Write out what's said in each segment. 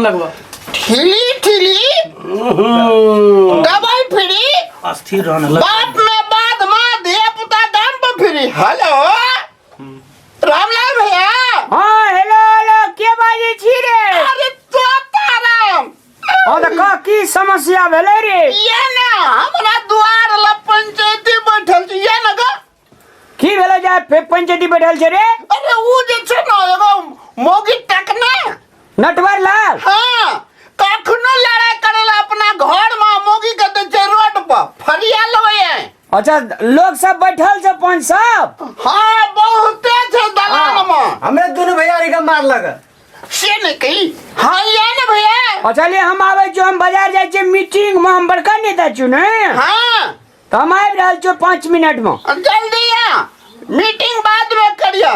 लगवा ठिली ठिली दवाई फ्री अस्थिर रहने लग बाप में बाद माँ धिया पुता दाम पर फ्री हेलो रामलाल भैया हाँ हेलो हेलो के बाजै छी रे अरे तोताराम हाँ तऽ कह की समस्या भेलै रे ये ना हमरा द्वार ला पंचायती बैठल छी ये ना गा की भेलै जे फेर पंचायती बैठल छै रे अरे ऊ जे छै ना एगो मौगी टकना नटवर लाल हाँ कखनो लड़ाई करेला अपना घर में मौगी के दै छै रोड पर फरिया लबै है अच्छा लोग सब बैठल छै पंच सब हाँ बहुते छै दलान में हमे दुनू भैया के मारलक से नहीं कही हाँ ये ना भैया अच्छा ले हम आबै छियो हम बाजार जाइ छियै मीटिंग में हम बड़का नेता छियो ने हाँ तऽ हम आबि रहल छियो 5 मिनट में जल्दी आ मीटिंग बाद में करिया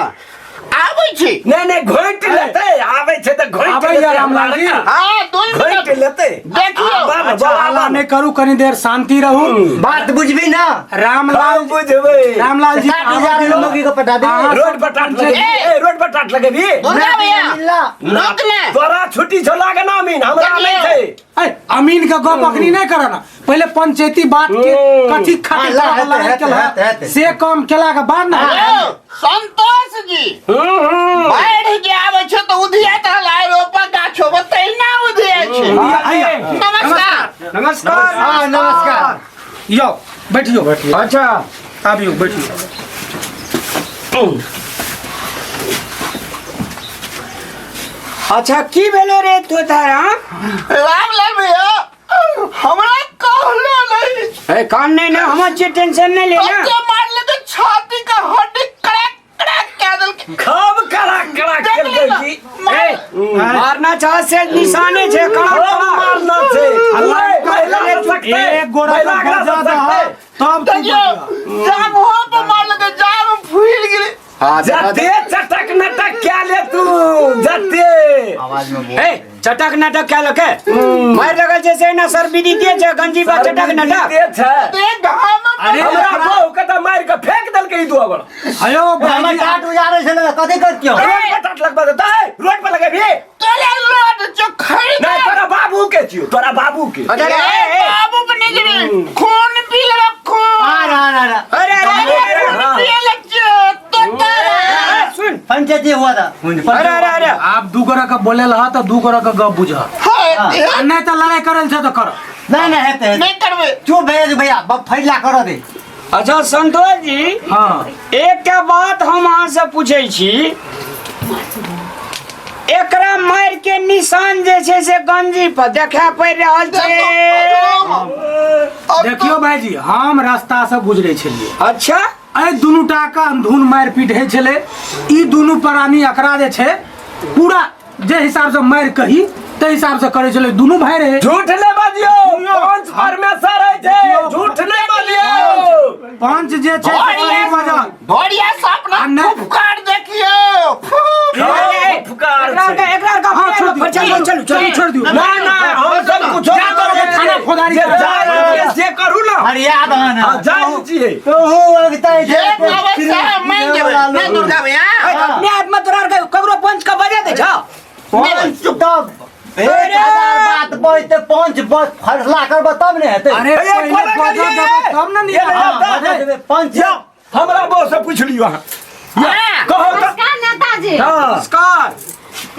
आबै छी नहीं नहीं घोंटि लेतै आबै छै तऽ घोंटि आबै लेतै रामलाल जी। हाँ 2 घोंटि मिनट लेतै देखियौ। आबा ने, अच्छा बौआ, हल्ला आबा नहीं ने। करू कनी देर शांति रहू बात बुझबी ना रामलाल हम बुझबै रामलाल जी 60,000 आबै मौगी के पटा दे अहाँ रोड पर टाट लगेबी ए! ए, रोड पर टाट लगेबी दुर्गा भैया मिलला रुक ने तोरा छुट्टी छौ लागन अमीन हमरा नहि छै ए, अमीन के गप अखनी नहीं कर ना पहले पंचायती बात के कथी खातिर हाँ, तोरा हेतै, लड़ाई हेतै, केलह, हेतै, हेतै। से काम केला के बाद ना हेलो संतोष जी बाढ़ जे आबै छै तऽ उधियाइत रहल आइ रोपा गाछ होबे तहिना उधियाइ छै आइया, नमस्कार नमस्कार हाँ नमस्कार यो बैठियो अच्छा आबियो बैठियो अच्छा की भेलो रे तोताराम रामलाल भैया हमरा कहलो नहीं ए कान नहीं ना हमर छियै टेंशन नहीं लेना बच्चे मार लेके छाती का हड्डी क्रैक क्रैक कह देलकै खब कड़ा कड़ा देख केलकै लेना की मार मारना चाह से निशाने छै कड़ा खब कड़ा मारना छै हल्ला ओए, महिला के सकतै एक गोरा महिला के एकरा बजा से दह सकतै तब तू देखियो बजिया। जाम हो पर मार लेके जाम फूल गेलै हाँ जते चटक नटक क्या ले तू जते आवाज में बोल ए चटक नाटक क्या लके मार लगल छै से ना सर बीड़ी दिए छै गंजी पर चटक नाटक दे छै देख घाम अरे हमरा बहू के तऽ मारि के फेंक देलकै ई दुआबर अयो हमर भाईजी टाट उजाड़े छै ने कथी करतियो रोड पर टाट लगबा देतै रोड पर लगेबी तोरे रोड जो खरीद नहीं तोरा बाबू के छियो तोरा बाबू के अरे ए, ए, बाबू बने गेलै खून पी लेलक खून आ रहा आ रहा अरे अरे अरे, अरे, खून पिए लग तो अरे, सुन पंचायती हुआ था अरे अरे अरे आप दू गोरा के बोले लह तो दू गोरा के गप बुझ आ नहीं तो लड़ाई करल छै तो कर नहीं नहीं हेते हेते नहीं करबे चुप भैया भैया बब फैसला करो दे अच्छा संतोष जी हाँ एकटा बात हम अहाँ से पूछै छी एकरा मारि के निशान जे छै से गंजी पर देखा पड़ि रहल छै देखियो भाईजी हम रास्ता से गुजरे छलिए अच्छा एहि दुनू टा के अंधून मारि पीट होइ छलै ई दुनू प्राणी एकरा जे छै पूरा जे हिसाब से मारि कही ताहि हिसाब से करै छलै दुनू भाई रहे झूठ नहीं बाजियो पंच परमेश्वर है छै झूठ नहीं बाजियो पंच जे छै से सही बजल बढ़िया से अपना आ नहीं- फुफकार देखियो फुफ। ए, फुकार एकरा छै। एकरा एकरा हाँ, छोड़ दियौ, चलू चलू चलू छोड़ दियौ ना ना हम सब कुछो जा तोरा के थाना फौजदारी जे कर। जाय से करू ना अरे याद है ना हाँ, जाय छियै तो हो लगता है जे व्यवस्था मान जेबै नहीं दुर्गा भैया अपने हाथ में तोरा के ककरो पंच के बजा दे छौ पंच तब 1000 बात बजते पंच बस फैसला करब तब ने हेतै अरे ए, पहिले कोना बजऽ करियै? देबै तब ने ये ले, निकालब। जा, बजऽ देबै पंच या हमरा बहू से पूछ लियौ अहाँ हाँ। कहू तऽ नमस्कार नेताजी हाँ नमस्कार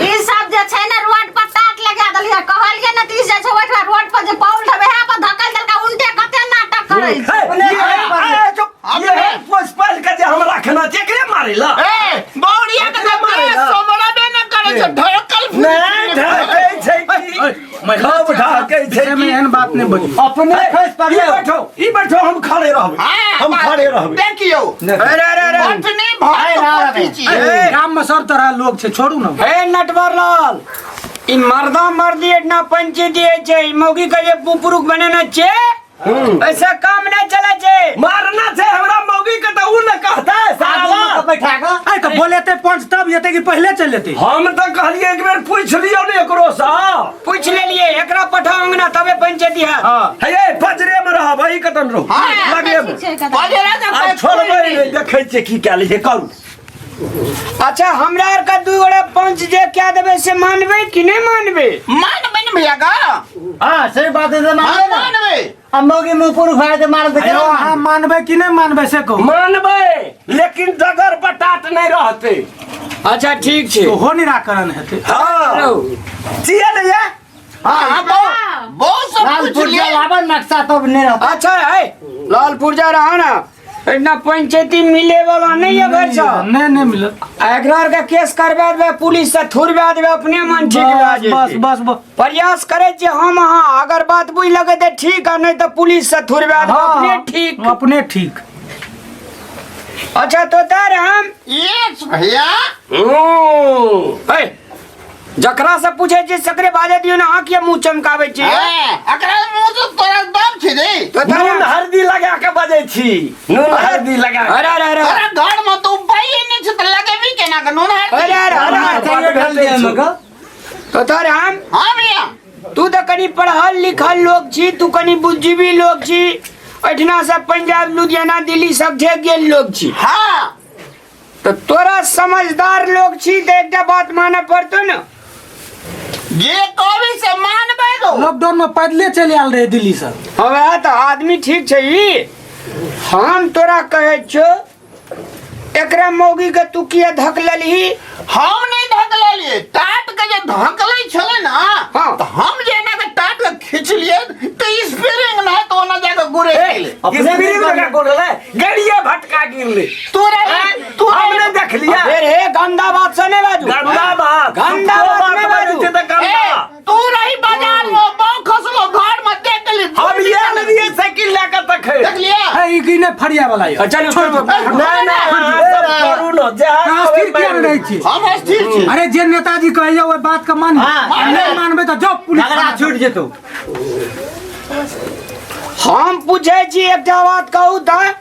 ई सब जे छै ने रोड पर टाट लगा देलियै कहलियै ने तऽ ई जे छै ओहिठमा रोड पर जे पाउल ढबे है पर धकल देलका उल्टे कते नाटक करै छै हे, ये ए, चुप, ये पोस पाल के जे हम रखना छै एकरे मारे ला ए बौड़िया के एकरे मारे ला सोमरबे न करै छै ढोकल नहीं ढाकै छै की महिला खूब ढाकै छै विषयमे की एहन बात नहि बजियौ अपने खसि ई पड़लै बैठो ई बैठो हम खड़े रहबै हाँ, हम खड़े रहबै देखियौ अरे अरे अरे पटनी भात पटी छी ए, गाम में सब तरह लोग छै छोड़ू ने हे नटवर लाल ई मर्दा मर्दी एतना पंचायती होइ छै ई मौगी के जे पुपुरुक बनेने छै ऐसा काम नहीं चले छै मारना छै हमरा मौगी के तऽ उ न कहतै साला आदमी के बैठा के अरे तऽ बोलेते पंच तब एते कि पहिले चलि जेतै हम तऽ कहलियै एक बेर पूछि लियौ ने एकरो सँ पूछ लेलिए एकरा पठाओ अंगना तबे पंचायती है हाँ हे ये पजरे में रहब अही कतन रहू हाँ, लगे ठीक छै कतन। बजेरा आब छोड़बै नहि देखै छियै की कए लै छै करू अच्छा हमरा आर का दू गोड़ा पंच जे क्या देबै से मानबै कि नहि मानबै? मानबै ने भैया का। हाँ सही बात है, तो हाँ मानबै ना। मानबै। आ मौगी मुँह पुरुख भए जेतै मारल तऽ अयो केना अहाँ मानबै कि नहि मानबै से कहू। मानबै लेकिन डगर पर टाट नहि रहतै। अच्छा ठीक छै। ओहो निराकरण हेतै। हाँ छियै ने ये? हाँ बहुत बहुत सब लाल पूछ पुर्जा लिए। लाबन नक्शा तब नहि रहतै। अच्छा है लाल पुर्जा रहा ना, एना पंचायती मिले वाला नहीं है भाई साहब। नहीं नहीं मिलत। एकरा आर के केस करवा देबै, पुलिस से थुरवा देबै, अपने मन ठीक भए बस जेतै। बस बस बस। प्रयास करे छियै हम अहाँ, अगर बात बुझ लगे तऽ ठीक आ नहीं तऽ पुलिस से थुरवा देबै, अपने ठीक। अपने ठीक। अच्छा तो तार हम यस भैया। ए, जकरा से पूछे छियै सकरे बाजे दियौ ने, अहाँ किया मुंह चमकाबै छियै? हाँ, एकरा मुँह से तोरा दम छै रे। तो तार नून हल्दी लगा के बजै छी, नून हल्दी लगा के। अरे अरे अरे तोरा घर में तो उपाय नहीं छै तऽ लगेबी केना के नून हल्दी? अरे अरे अरे अरे, चाहिए ढल दिया मगर। तो तार हम हाँ भैया। तू तऽ कनि पढ़ल लिखल लोग छी, तू कनि बुद्धिजीवी लोग छी, एहिठिना से पंजाब लुधियाना दिल्ली सब जे गेल लोग छी। हाँ। तो तोरा समझदार लोग छी तऽ एकटा बात मानऽ पड़तौ ने। जे कहबी से मानबै गो। लॉकडाउन में पैदले चलि आयल रहे दिल्ली से। हाँ वएह तऽ आदमी ठीक छै ई। हम तोरा कहै छियौ एकरा मौगी के तू किया धक लेलही? हम नहीं धक लेलिए, टाट के जे धकलै छलै ना, हाँ। तऽ हम जे एना के टाट के खींचलिए तऽ स्प्रिंग नहीं तऽ ओना जाके गुरे गेलै। अपने स्प्रिंग लगा गोड़लै, गाड़िए भटका गिरलै। तोरा तोरा हम नहीं देखलिए। फिर हे गंदा बात से नहीं बाजू। गंदा बात। गंदा तू बात नहीं बाजै बाजू। छै तऽ गंदा। ए, तू रही बाजार में बहु खसलो घर में देख ली। हम ये लेलिए साइकिल लए के तखन। देखलिए? है ई की नहि फरिया वाला यऽ। चलू, छोड़ चलू। दियौ। नहीं नहीं अहाँ सब करू न, जे अहाँ स्थिर किया नहि रहै छी? हम स्थिर छी। अरे जे नेताजी कहैया ओहि बात के मानी। हाँ। नहि मानबै तऽ जाउ पुलिस झगड़ा थाना। छूट जेतौ। हम पूछै छी एकटा बात कहू तऽ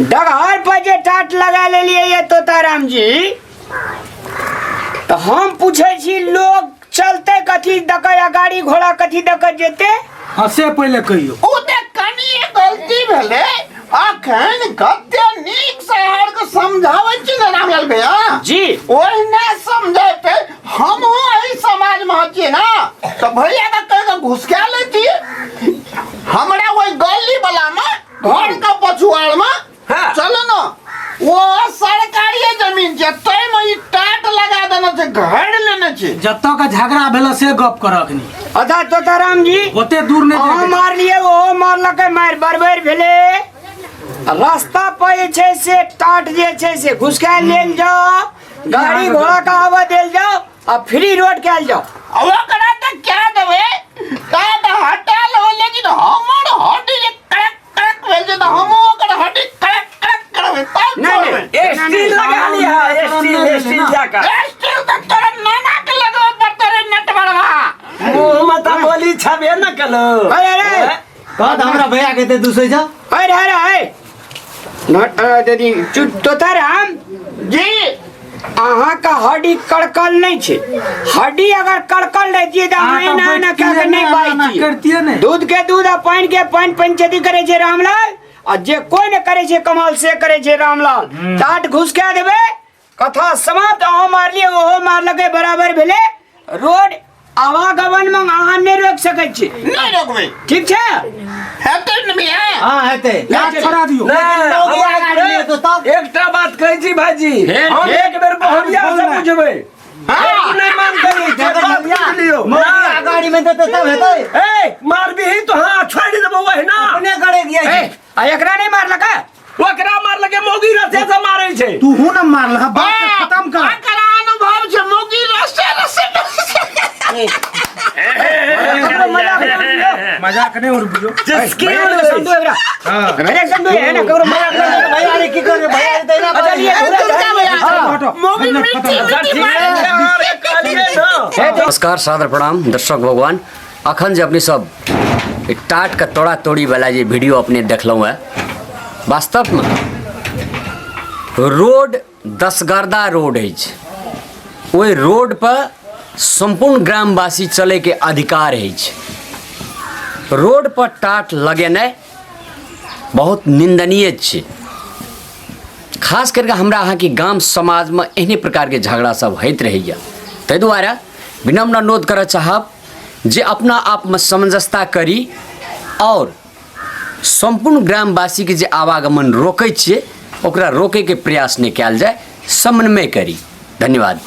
डगहर पर जे टाट लगा लेलिए ये तोताराम जी, तऽ हम पूछै छी लोग चलते कथी दक या गाड़ी घोड़ा कथी दक जेते? हाँ से पहिले कहियौ। ओ तऽ कनिए गलती भेलै, अखन कते नीक से हर के समझाबै छी ने रामलाल भैया जी। ओहिना समझेतै। हमहूँ एहि समाज में छियै ना, तऽ भैया के कहि के घुसका लै छी। हमरा ओहि गली वाला में घर के पछुआड़ में हाँ। चलो ना, वो सरकारी जमीन छै, तै में ई टाट लगा देने छै, घर लेने छै। जतऽ के झगड़ा भेल से गप कर अखनी। अच्छा तोताराम जी ओते दूर नहि अहाँ जायके। मारलिए ओहो मारलकै, मारि बरबर भेलै। रास्ता पर जे छै से टाट जे छै से घुसका लेल जाओ, गाड़ी घोड़ा के आबऽ देल जाओ आ फ्री रोड कयल जाओ। आ ओकरा तऽ क्या देबै, टाट हटा लेबै, लेकिन हमर हड्डी जे कड़क कड़क भेल छै तऽ हमहूँ ओकर हड्डी कड़क कड़क करबै तब नहीं, छोड़बै। नहीं। स्टील लगा लिया, स्टील स्टील जाकर। स्टील तऽ तोरा नाना के लगबै पड़तौ रे नटबरवा। मुँह में तऽ बोली छबे न कलो। अरे अरे कह तऽ हमरा भैया के एते दूसै छौ। अरे अरे अरे दीदी चुप तोताराम जी। अहाँ का हड्डी कड़कल नहीं छे। हड्डी अगर कड़कल रहती तो अहाँ अहाँ तऽ एना एना बैठतियै कए के नहि, नहीं एना एना बाजतियै। करतियै नहि। दूध के दूध आ पानि के पानि पंचायती करे छे रामलाल, आ जे कोई ने करे छे कमाल से करे छे रामलाल। टाट घुसका देबे कथा समाप्त। अहाँ मारलिए ओहो मारलकै, बराबर भेलै। रोड आवागमन में अहाँ नहीं रोक सकै छी। नहीं रोकबै। ठीक छै? हेतै ने भैया? हाँ हेतै। लात छोड़ा दियौ। नहीं, मौगी हमरा आगाँ नहि हेतौ तब। एकटा बात कहै छी भाईजी, हम एक बेर बहुरिया से बुझबै। हाँ। नहि मानतै, जे बात बुझि लियौ। मौगी आगाड़ी में देतै तब हेतै। ए मारबिही तो हाँ छोड़ि देबौ ओहिना। अपने करे गिया ए, आ एकरा नहीं मारलकै? ओकरा मारलकै, मौगी रसे से मारै छै। तू हूँ न मारलह, बात के खत्म कर। एकरा अनुभव छै, मौगी रसे रसे। ककरो मजाक नहीं उड़बियौ। मजाक नहीं उड़बियौ। जिसकी भैया के समझू एकरा। भैया के समझू, है ना, ककरो मजाक नहीं उड़बियौ। भैया रे की करबै भैया रे तैना अच्छा, लिए, ए, दुर्गा भैया, हटो, मौगी खत्म मिट्टी कर। मिट्टी मारै छै। नमस्कार सादर प्रणाम दर्शक भगवान। अखन जे अपने सब टाट के तोड़ा तोड़ी वाला जे वीडियो अपने देखलहुँ है, वास्तव में रोड दसगर्दा रोड अछि। ओहि रोड पर सम्पूर्ण ग्रामवासी चलैके अधिकार अछि। रोड पर टाट लगेनाइ बहुत निंदनीय छै। खास करके हमरा अहाँके गाम समाजमे एहने प्रकारके झगड़ा सब होइत रहैए। ताहि दुआरे विनम्र अनुरोध करऽ चाहब जे अपना आपमे समंजसता करी आओर सम्पूर्ण ग्रामवासीके जे आवागमन रोकै छियै ओकरा रोकैके प्रयास नहि कयल जाय, समन्वय करी। धन्यवाद।